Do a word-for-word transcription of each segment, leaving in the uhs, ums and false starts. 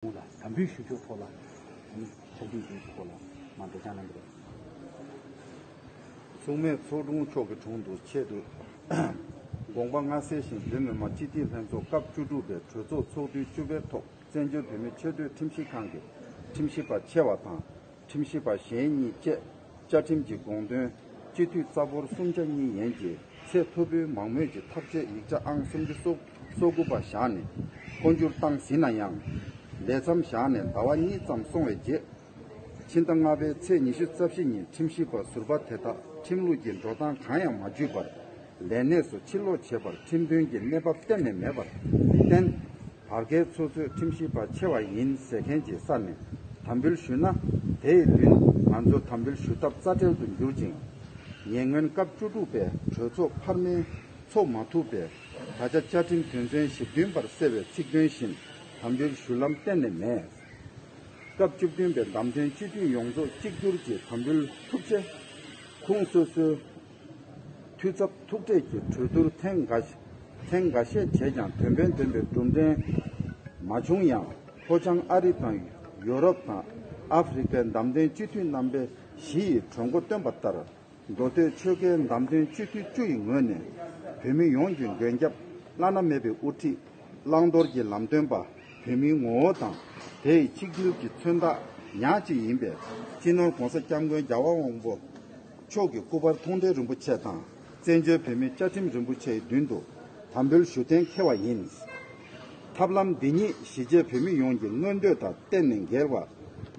ལ་དམ་འབུལ་ཞུ་རྒྱུའི་ཐོག་ལ་ཕྱག་བྲིས་འདིའི་ཐོག་ལ་མར་འགྲེལ་བརྗོད་གནང་གི་རེད། མཚུངས་མེད་ཚོགས་དྲུང་མཆོག་གི་དྲུང་དུ་ཆེད་དུ་དགོངས་པ་མངའ་གསལ་ཞིང་བོད་མི་མང་སྤྱི་འཐུས་ལྷན་ཚོགས་སྐབས་བཅུ་དྲུག་པའི་གྲོས་ཚོགས་ཚོགས་དུས་བཅུ་པའི་ཐོག་བཙན་བྱོལ་བོད་མིའི་ཆེས་མཐོའི་ཁྲིམས་ཞིབ་ཁང་གི་ཁྲིམས་ཞིབ་པ་ཆེ་བ་དང་ཁྲིམས་ཞིབ་པ་གཞན་གཉིས་བཅས་བཅའ་ཁྲིམས་ཀྱི་དགོངས་དོན་སྤྱི་འཐུས་རྩ་འབོར་གསུམ་ཆ་གཉིས་ཡན་གྱི་ཚད་མཐོ་པོའི་མང་མོས་ཀྱི་ཐག་གཅོད་ཡིག་ཆ་ཨང་སུམ་ཅུ་སོ་དགུ་པ་བཞག་ནས་འཕོ་འགྱུར་བཏང་ཟིན་ན་ཡང་། ལས་མཚམས་བཞག་ནས་ཟླ་བ་གཉིས་ཙམ་སོང་བའི་རྗེས། ཕྱི་ཟླ་ལྔ་པའི་ཚེས་ཉི་ཤུ་རྩ་བཞི་ཉིན་ཁྲིམས་ཞིབ་པ་ཟུར་པ་དེ་དག་ཁྲིམས་ལུགས་ཀྱི་འགྲོ་སྟངས་གང་ཡང་མ་བརྒྱུད་པར་ལས་གནས་སུ་ཕྱིར་ལོག་བྱས་པར་ཁྲིམས་མཐུན་གྱི་གནས་བབ་གཏན་ནས་མེད་པར་བརྟེན། བར་བརྒལ་ཚོགས་གཙོས་ཁྲིམས་ཞིབ་པ་ཆེ་བ་ཡིན་ཟེར་མཁན་གྱི་ས་ནས་དམ་འབུལ་ཞུས་ན། དེའི་མདུན་ང་ཚོ་དམ་འབུལ་ཞུ་ཐབས་རྩ་བྲལ་དུ་གྱུར་ཅིང་། ཉེ་སྔོན་སྐབས་བཅུ་དྲུག་པའི་གྲོས་ཚོགས་འཕར་མའི་ཚོགས་མ་ཐུབ་པས། ད་ཆ་བཅའ་ཁྲིམས་དོན་ཚན་ཞེ་བདུན་པར་གསལ་བའི་ཚིག་དོན་བཞིན་དམ་འབུལ་ཞུ་ལམ་གཏན་ནས་མེད། སྐབས་བཅུ་བདུན་པའི་བདམས་ཐོན་སྤྱི་འཐུས་ཡོངས་རྫོགས་གཅིག་གྱུར་གྱིས་དམ་འབུལ་ཐུབ་ཆེད། ཁོངས་སོ་སོའི་འཐུས་ཚབ་ཐུག་འཕྲད་ཀྱི་གྲོས་བསྡུར་ཐེངས་འགའ་ཐེངས་འགའ་ཤས་བྱས་ཀྱང་དོན་ཕན་ལྡན་པའི་གྲུབ་འབྲས་མ་བྱུང་ཡང་། ལྷོ་བྱང་ཨ་རི་དང་ཡོ་རོབ་དང་ཨ་ཧྥེ་རི་ཁའི་བདམས་ཐོན་སྤྱི་འཐུས་རྣམ་པའི་བཞི་ཡི་གྲོས་འགོ་བཏོན་པ་ལྟར། མདོ་སྟོད་ཆོལ་ཁའི་བདམས་ཐོན་སྤྱི་འཐུས་བཅུ་ཡི་ངོས་ནས་བོད་མི་ཡོངས་ཀྱི་མགོན་སྐྱབས་བླ་ན་མེད་པའི་དབུ་ཁྲིད་བླང་དོར་གྱི་ལམ་སྟོན་པ། བོད་མིའི་ངོ་བོ་དང་དེ་ཡི་ཆིག་སྒྲིལ་གྱི་མཚོན་རྟགས་ཉག་གཅིག་ཡིན་པའི་སྤྱི་ནོར་༸གོང་ས་༸སྐྱབས་མགོན་རྒྱལ་བ་དབང་པོ་མཆོག་གི་སྐུ་པར་མཐོང་གྲོལ་རིན་པོ་ཆེ་དང་བཙན་བྱོལ་བོད་མིའི་བཅའ་ཁྲིམས་རིན་པོ་ཆེའི་མདུན་དུ་དམ་འབུལ་ཞུ་གཏན་འཁེལ་བ་ཡིན། ཐབས་ལམ་འདི་ཉིད་གཞིས་བྱེས་བོད་མི་ཡོངས་ཀྱི་མངོན་འདོད་དང་གཏན་ནས་འགལ་བ་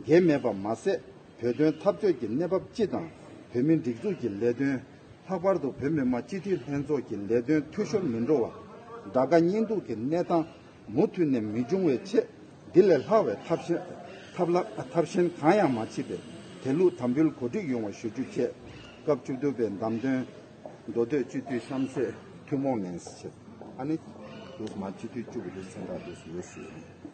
འགལ་མེད་པ་མ་ཟད། བོད་དོན་འཐབ་རྩོད་ཀྱི་གནས་བབ་སྤྱི་དང་བོད་མིའི་སྒྲིག་འཛུགས་ཀྱི་ལས་དོན། ལྷག་པར་དུ་བོད་མི་མང་སྤྱི་འཐུས་ལྷན་ཚོགས་ཀྱི་ལས་དོན་འཐུས་ཤོར་མི་འགྲོ་བ། དགྲ་དགའ་གཉེན་སྡུག་གི་གནས་སྟངས་མུ་མཐུད་ནས་མི་འབྱུང་བའི་ཆེད། འདི་ལས་ལྷག་པའི་ཐབས་ཤེས་ཐབས་ལ་ཐབས་གཞན་གང་ཡང་མ་མཆིས་པས་དེ་ལུགས་དམ་འབུལ་གོ་སྒྲིག་ཡོང་བ་ཞུ་རྒྱུ་བཅས། སྐབས་བཅུ་བདུན་པའི་བདམས་ཐོན་མདོ་སྟོད་སྤྱི་འཐུས་གཤམ་གསལ་ཐུན་མོང་མིན་ཟེར། ཨ་ནི་དུས་མ་སྤྱི་འཐུས་བཅུ་གི་དུས་མཚན་དག་དུས་ཡོད་ཟེར།